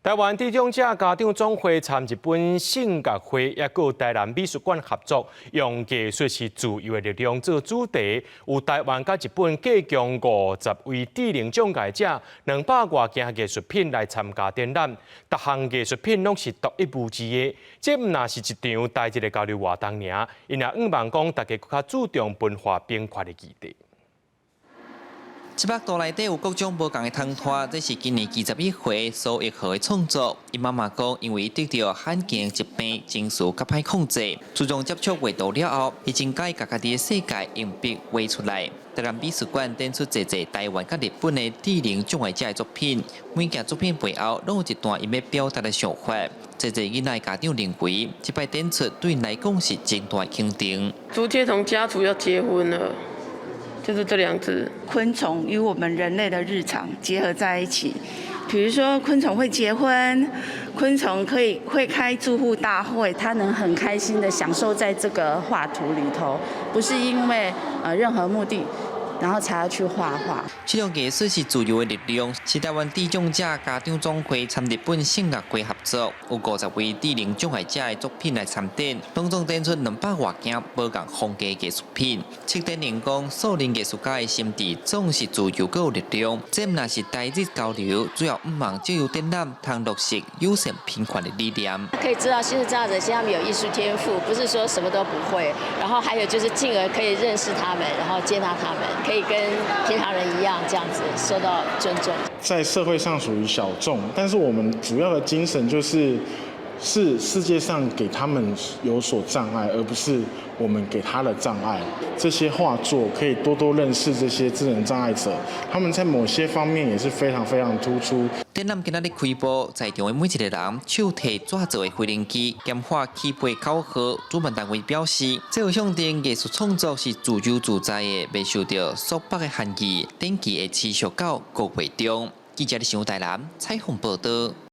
台灣智障者家長總會參日本聖樂會，也閣台南美術館合作，用藝術是自由的力量做主題，有台灣佮日本各共50位智能障礙者，200外件藝術品來參加展覽，逐項藝術品攏是獨一無二的。這毋但是一場台日的交流活動爾，𪜶也向望講大家閣較注重文化平權的議題。這幅圖內底有各種無仝的窗拖，這是今年21歲蘇奕豪的創作。伊媽媽講，因為得著罕見疾病，情緒較歹控制。自從接觸畫圖了後，伊真佮意共家己的世界用筆畫出來。台南美術館展出濟濟台灣佮日本的智能障礙者的作品，每件作品背後攏有一段伊欲表達的想法。濟濟囡仔家長認為，這擺展出對𪜶來講是真大的肯定。竹節蟲家族要結婚了。就是這兩隻。昆蟲與我們人類的日常結合在一起，比如說昆蟲會結婚，昆蟲可以會開住戶大會，他能很開心的享受在這個畫圖裡頭，不是因為任何目的，然後才要去畫畫。這種藝術是自由的力量，是台灣智障者家長總會參日本聖樂會合作，有50位智能障礙者的作品來參展，當中展出200外件無仝風格藝術品。策展人講，少年藝術家的心智總是自由閣有力量，這毋但是台日交流，主要向望藉由展覽通落實友善平權的理念。可以知道心智障礙者其實他們有藝術天賦，不是說什麼都不會。然後還有就是進而可以認識他們，然後接納他們，可以跟平常人一樣這樣子受到尊重。在社會上屬於小眾，但是我們主要的精神就是，是世界上給他們有所障礙，而不是我們給他的障礙。這些畫作可以多多認識這些智能障礙者，他們在某些方面也是非常非常突出。展覽今仔日開幕，在場的每一個人手提紙做的飛行機，兼喊起飛口號。主辦單位表示，這有象徵藝術創作是自由自在的，袂受著束縛的限制。展期會持續到5月中。記者李想台南採訪報道。